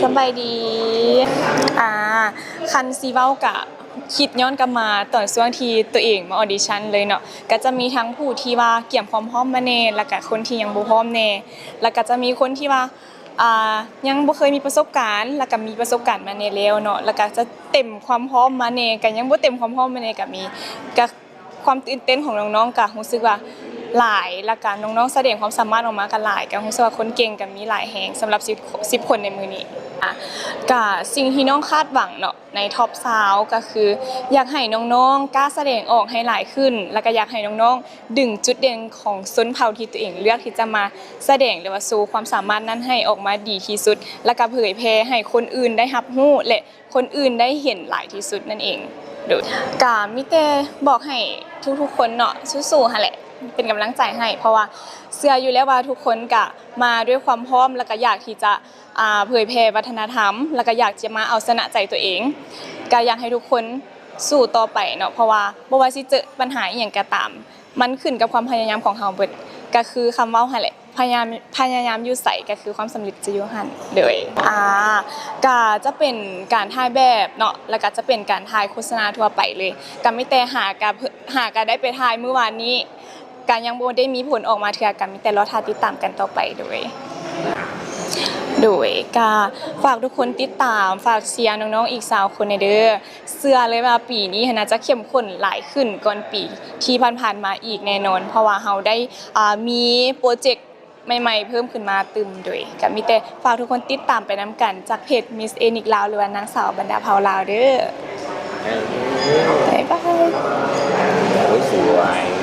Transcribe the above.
ສະບາຍດີ. ອ່າ ຄັນຊິເວົ້າກະຄິດຍ້ອນກັບມາຕອນຊ່ວງທີ່ຕົວເອງມາອອດິຊັນເລີຍເນາະ ກະຈະມີທັງຜູ້ທີ່ວ່າກຽມຄວາມພ້ອມມາແດ່ ແລ້ວກະຄົນທີ່ຍັງບໍ່ພ້ອມແດ່ ແລ້ວກະຈະມີຄົນທີ່ວ່າ ອ່າ ຍັງບໍ່ເຄີຍມີປະສົບການ ແລ້ວກະມີປະສົບການມາແດ່ແລ້ວເນາະ ແລ້ວກະຈະເຕັມຄວາມພ້ອມມາແດ່ ກະຍັງບໍ່ເຕັມຄວາມພ້ອມມາແດ່ກະມີ ກະ ຄວາມຕື່ນເຕັ້ນຂອງນ້ອງໆກະຮູ້ສຶກວ່າຫຼາຍ ແລ້ວກະນ້ອງໆສະແດງຄວາມສາມາດອອກມາກະຫຼາຍ ກະຮູ້ສຶກວ່າຄົນເກັ່ງກະມີຫຼາຍແຮງສຳລັບສິບ ສິບຄົນໃນມື້ນີ້. ກະສິ່ງທີ່ນ້ອງຄາດຫວັງເນາະ ໃນທັອບຊາວ ກະຄືຢາກໃຫ້ນ້ອງໆກ້າສະແດງອອກໃຫ້ຫຼາຍຂຶ້ນ ແລ້ວກະຢາກໃຫ້ນ້ອງໆດຶງຈຸດເດັ່ນຂອງຊົນເຜົ່າທີ່ຕົວເອງເລືອກທີ່ຈະມາສະແດງ ຫຼືວ່າໂຊຄວາມສາມາດນັ້ນໃຫ້ອອກມາດີທີ່ສຸດ ແລ້ວກະເຜີຍແຜ່ໃຫ້ຄົນອື່ນໄດ້ຮັບຮູ້ ແລະ ຄົນອື່ນໄດ້ເຫັນຫຼາຍທີ່ສຸດນັ້ນເອງ. ໂດຍ ກະມີແຕ່ບອກໃຫ້ທຸກໆຄົນເນາະ ສູ້ໆຫັ້ນແຫຼະ ເປັນກຳລັງໃຈໃຫ້ ເພາະວ່າເຊື່ອຢູ່ແລ້ວວ່າທຸກຄົນກະມາດ້ວຍຄວາມພ້ອມ ແລ້ວກະຢາກທີ່ຈະ ອ່າ ເຜີຍແຜ່ວັດທະນະທຳ ແລ້ວກະຢາກຈະມາເອົາຊະນະໃຈຕົວເອງ. ກະຢາກໃຫ້ທຸກຄົນສູ້ຕໍ່ໄປເນາະ ເພາະວ່າບໍ່ວ່າຊິເຈີບັນຫາອີ່ຫຍັງກະຕາມ ມັນຂຶ້ນກັບຄວາມພະຍາຍາມຂອງເຮົາເບິດ ກະຄືຄຳເວົ້າຫັ້ນແຫຼະ ພະຍາຍາມ ພະຍາຍາມຢູ່ໃສ ກະຄືຄວາມສຳເລັດຈະຢູ່ຫັ້ນ. ໂດຍ ອ່າ ກະຈະເປັນການຖ່າຍແບບເນາະ ແລ້ວກະຈະເປັນການຖ່າຍໂຄສະນາທົ່ວໄປເລີຍ ກະມີແຕ່ຫາກະ ຫາກະໄດ້ໄປຖ່າຍມື້ວານນີ້ ກະຍັງບໍ່ໄດ້ມີຜົນອອກມາເທື່ອ ກະມີແຕ່ລໍຖ້າຕິດຕາມກັນຕໍ່ໄປ. ໂດຍ ໂດຍ ກະຝາກທຸກຄົນຕິດຕາມ ຝາກເຊຍນ້ອງໆອີກຊາວຄົນແດ່ເດີ. ເຊື່ອເລີຍວ່າປີນີ້ຫັ້ນນະຈະເຂັ້ມຂຸ້ນຫຼາຍຂຶ້ນກ່ອນປີທີ່ຜ່ານໆມາອີກແນ່ນອນ ເພາະວ່າເຮົາໄດ້ ອ່າ ມີໂປຣເຈັກໃໝ່ໆເພີ່ມຂຶ້ນມາຕື່ມ. ໂດຍ ກະມີແຕ່ຝາກທຸກຄົນຕິດຕາມໄປນຳກັນຈາກເພຈ Miss Ethnic ລາວ ຫຼືວ່ານາງສາວບັນດາເຜົ່າລາວເດີ. ບາຍບາຍ. ໂອ້ຍ ສວຍ.